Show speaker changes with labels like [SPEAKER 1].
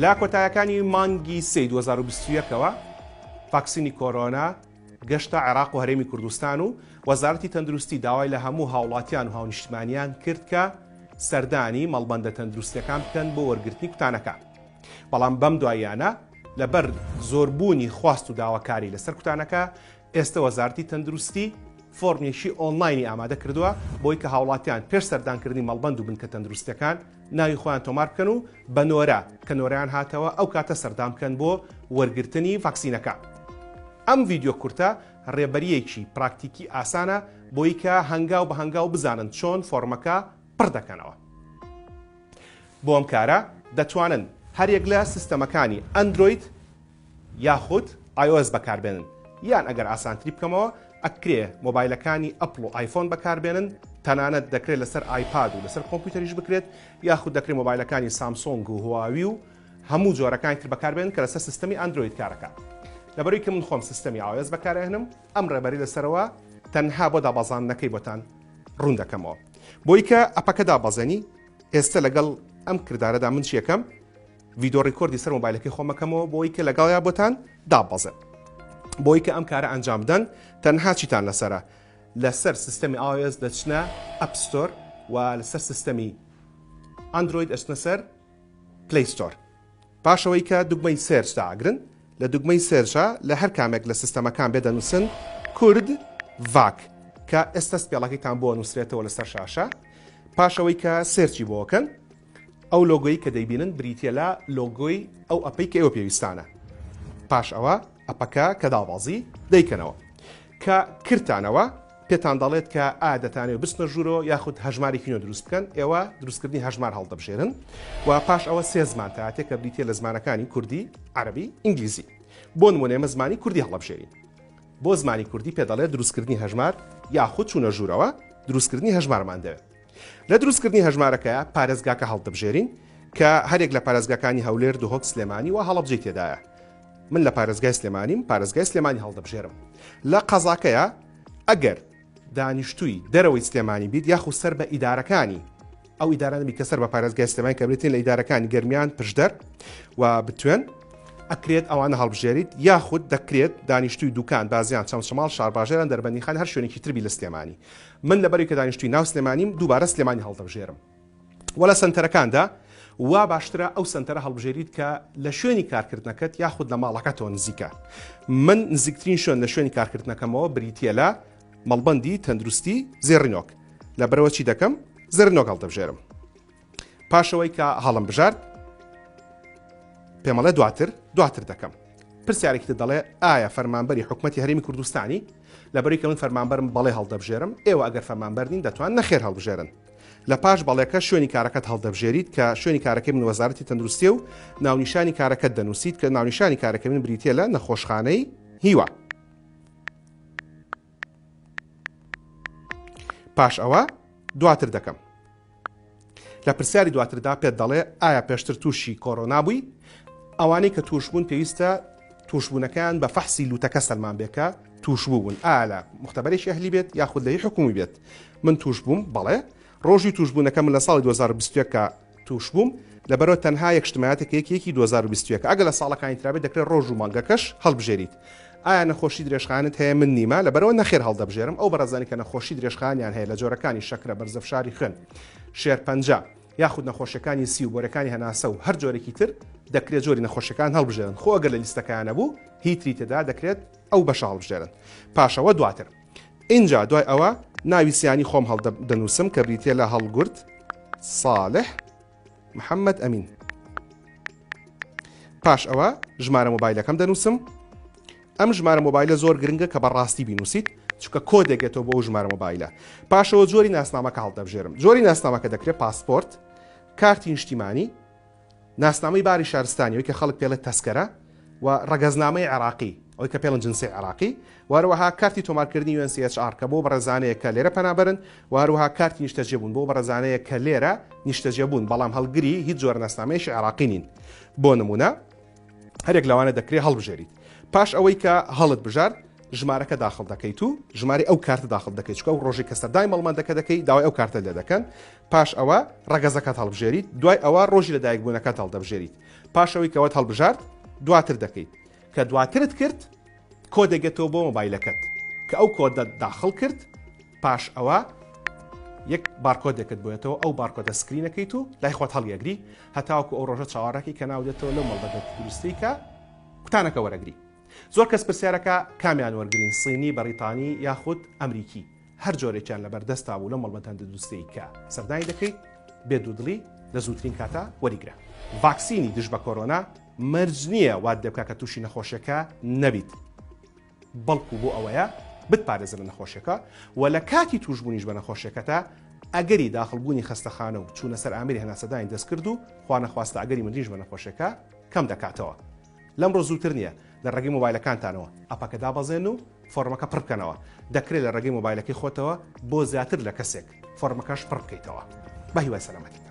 [SPEAKER 1] لە کۆتایەکانی مانگی سێی 2021 ەوە ڤاکسینی کۆرۆنا گەشتە عێراق و هەرێمی کوردستان و وەزارەتی تەندروستی داوای لە هەموو هاوڵاتیان و هاونیشتمانیان کرد کە سەردانی مەڵبەندە تەندروستیەکان بکەن بۆ وەرگرتنی کوتانەکە. بەڵام بەم دواییانە لەبەر زۆربوونی خواست و داواکاری لەسەر کوتانەکە ئێستە وەزارەتی تەندروستی فۆرمێکی ئۆنلاینی ئامادە کردووە بۆی کە هاوڵاتیان پێش سەردانکردنی مەڵبەند و بنکە تەندروستیەکان ناوی خۆیان تۆمار بکەن و بە نۆرە کە نۆرەیان هاتەوە ئەو کاتە سەردان بکەن بۆ وەرگرتنی ڤاکسینەکە. ئەم ڤیدیۆ کورتە ڕێبەرییەکی پراکتیکی ئاسانە بۆی کە هەنگاو بە هەنگاو بزانن چۆن فۆرمەکە پڕ دەکەنەوە. بۆ ئەم کارە دەتوانن هەریەک لە سیستەمەکانی ئەندرۆید یاخود iOS بەکاربێنن یان ئەگەر ئاسانتری بکەمەوە ئەکرێ مۆبایلەکانی ئەپڵ و ئایفۆن بەکاربێنن تەنانەت دەکرێت لەسەر ئایپاد و لەسەر کۆمپیوتەریش بکرێت یاخود دەکرێت مۆبایلەکانی سامسۆنگ و هواوی و هەموو جۆرەکانی تر بەکاربێنن کە لەسەر سیستەمی ئەندرۆید کارەکە لەبەرەوەی کە من خۆم سیستەمی iOS بەکارئەهێنم ئەم ڕێبەری لەسەرەوە تەنها بۆ دابەزاندنەکەی بۆتان ڕوون دەکەمەوە بۆی کە ئەپەکە دابەزێنی ئێستا لەگەڵ ئەم کردارەدا من چیەکەم ڤیدۆ record ی سەر مۆبایلەکەی خۆمەکەمەوە بۆی کە لەگەڵیا بۆتان دابەزێ بۆی کە ئەم کارە ئەنجام بدەن تەنها چیتان لەسرە لەسەر سیستەمی iOS دەچنە App Store و لەسەر سیستەمی ئەندرۆید ئەچنە سەر Play Store پاشەوەی کە دوگمەی search داگرن لە دوگمەی search ە لە هەر کامێک لە سیستەمەکان بێ دەنووسن کورد ڤاک کە ئێستا spell ەکەیتان بۆ نووسرێتەوە لەسەر شاشە پاشەوەی کە search ی بۆکەن ئەو لۆگۆی کە دەیبینن بریتە لە لۆگۆی ئەو ئەپەی کە ئێوە پێویستانە پاش ئەوە ئەپەکە کە دابەزی دەیکەنەوە کە کرتانەوە پێتان دەڵێت کە ئایا دەتانەوێت بچنە ژوورەوە یاخود هەژمارێکی نوێ دروست بکەن، ئێوە دروستکردنی هەژمار هەڵدەبژێرن و پاش ئەوە سێ زمان تاتێ کە بریتیە لە زمانەکانی کوردی، عەرەبی، ئینگلیزی. بۆ نمونە ئێمە زمانی کوردی هەڵدەبژێرین. بۆ زمانی کوردی پێ دەڵێت دروستکردنی هەژمار یاخود چوونە ژوورەوە، دروستکردنی هەژمارمان دەوێت. لە دروستکردنی هەژمارەکە پارێزگاکە هەڵدەبژێرین کە هەرێک لە پارێزگاکانی هەولێر، دهۆک، سلێمانی و هەڵەبجەی تێدایە. من لە پارێزگای سلێمانیم، پارێزگای سلێمانی هەڵدەبژێرم. لە قەزاکەیە ئەگەر دانیشتووی دەرەوەی سلێمانی بیت یاخود سەر بە ئیدارەکانی ئەو ئیدارانە بی کە سەر بە پارێزگای سلێمانی کە بریتین لە ئیدارەکانی گەرمیان پشدەر و بتوێن ئەکرێت ئەوانە هەڵبژێریت یاخود دەکرێت دانیشتوی دوکان بازیان چەمچەماڵ شارباژێران دەربەندیخان هەر شوێنێکی تربی لە سلێمانی من لەبەری کە دانیشتوی ناو سلێمانیم دووبارە سلێمانی هەڵدەبژێرم وە لە سەنتەرەکاندا وا باشترە ئەو سەنتەرە هەڵبژێریت کە لە شوێنی کارکردنەکەت یاخود لە ماڵەکەتەوە نزیکە من نزیکترین شوێن لە شوێنی کارکردنەکەمەوە بریتە لە مەڵبەندی تەندروستی زێڕینۆک لە بەرەوە چی دەکەم زێڕینۆک هەڵدەبژێرم پاشەوەی کە هەڵم بژارد پێمەڵێ دواتر دواتر دەکەم پرسیارێکی تر دەڵێ ئایا فەرمانبەری حکومەتی هەرێمی کوردستانی لەبەری کە من فەرمانبەرم بەڵێ هەڵدەبژێرم ئێوە ئەگەر فەرمانبەر نین دەتوان نەخێر هەڵبژێرن لە پاش بەڵێکە شوێنی کارەکەت هەڵدەبژێریت کە شوێنی کارەکەی من وەزارەتی تەندروستیە و ناونیشانی کارەکەت دەنووسیت کە ناونیشانی کارەکەی من بریتە لە نەخۆشخانەی هیوا پاش ئەوە دواتر دەکەم لە پرسیاری دواتردا پێت دەڵێ ئایا پێشتر تووشی کۆرۆنا بووی؟ ئەوانەی کە تووشبوون پێویستە تووشبوونەکەیان بە فەحسی لوتەکە سەلمان بێ کە تووشبوو بوون ئایا لە مختبەرێکی ئەهلی بێت یاخود لە هی حکومی بێت من تووش بووم بەڵێ ڕۆژی تووشبوونەکە من لە ساڵی 2021 کە تووش بووم لەبەرەوە تەنها یەک شتمایەتێک یەک یەکی 2021 ئەگەر لە ساڵەکانی ترابێت دەکرێت ڕۆژ و مانگەکەش هەڵبژێریت ئایا نەخۆشی درێژخایەنت هەیە من نیمە لەبەرئەوە نەخێر هەڵدەبژێرم ئەو بەڕێزانی کە نەخۆشی درێژخایەنیان هەیە لە جۆرەکانی شەکرە بەرزەفشاری خوێن شێرپەنجە یاخود نەخۆشیەکانی سی و بۆرەکانی هەناسە و هەر جۆرێکی تر دەکرێت جۆری نەخۆشیەکان هەڵبژێرن خۆ ئەگەر لە لیستەکەیان نەبوو هی تری تێدا دەکرێت ئەو بەشە هەڵبژێرن پاشەوە دواتر ئینجا دوای ئەوە ناوی سیانی خۆم هەڵدەنووسم کە بریتە لە هەڵگورد صالح محەممەد ئەمین پاش ئەوە ژمارە مۆبایلەکەم دەنووسم ئەم ژمارە مۆبایلە زۆر گرنگە کە بەڕاستی بینوسیت چونکە کۆدێکێتەوە بۆ ژمارە مۆبایلە پاشەوە جۆری ناسنامەکە هەڵدەبژێرم جۆری ناسنامەکە دەکرێت پاسپۆرت کارتی نیشتیمانی ناسنامەی باری شارستانی ئەوەی کە خەڵک پێڵێت تەسکەرە و ڕەگەزنامەی عێراقی ئەوەی کە پێڵن جنسی عێراقی و هەروەها کارتی تۆمارکردنی UNCHR کە بۆ بەڕێزانەیە کە لێرە پەنابەرن و هەروەها کارتی نیشتەجێبوون بۆ بەڕێزانەیە کە لێرە نیشتەجێبوون بەڵام هەڵگری هیچ جۆرە ناسنامەیەکی عێراقی نین بۆ نمونە هەرێک لەوانە دەکرێت هەڵبژێریت پاش ئەوەی کە هەڵت بژارد ژمارەکە داخڵ دەکەیت و ژمارەی ئەو کارتە داخڵ دەکەیت چونکە ئەو ڕۆژێک کە سەردانی مەڵبەندەکە دەکەی داوای ئەو کارتە لێ دەکەن پاش ئەوە ڕەگەزەکەت هەڵبژێریت دوای ئەوە ڕۆژی لەدایکبوونەکەت هەڵدەبژێریت. پاش ئەوەی کە ئەوەت هەڵبژارد دواتر دەکەیت کە دواترت کرد کۆدێک دێتەوە بۆ مۆبایلەکەت کە ئەو کۆدە داخڵ کرد پاش ئەوە یەک بارکۆدێکت بۆیەتەوە ئەو بارکۆدە screen ەکەیت و لای خۆت هەڵیەگری هەتاوەکو ئەو ڕۆژە چاوەڕێکی کە ناو دێتەوە لەو مەڵبەندە تەندروستی کە کوتانەکە وەرەگری زۆر کەس پرسیارەکە کامیان وەرگرین سینی بەریتانی یاخود ئەمریکی هەر جۆرێکیان لەبەردەستا بوو لەم مەڵبەندە تەندروستیەی کە سەردانی دەکەیت بێ دوودڵی لە زووترین کاتا وەریگرە. ڤاکسینی دژ بە کۆرۆنا مەرج نییە وات لێبکا کە تووشی نەخۆشیەکە نەبیت، بەڵکو بۆ ئەوەیە بتپارێزێت لە نەخۆشیەکە و لە کاتی تووشبوونیش بە نەخۆشیەکەتا ئەگەری داخڵبوونی خەستەخانە و چوونە سەر ئامێری هەناسەدانی دەستکرد و خوانەخواستە ئەگەری مردنیش بە نەخۆشیەکە کەم دەکاتەوە. لەمڕۆ زووتر نییە لە ڕێگەی مۆبایلەکانتانەوە ئەپەکە دابەزێن و فۆڕمەکە پڕ بکەنەوە، دەکرێت لە ڕێگەی مۆبایلەکەی خۆتەوە بۆ زیاتر لە کەسێک فۆڕمەکەش پڕ بکەیتەوە. بە هیوای سەلامەتی.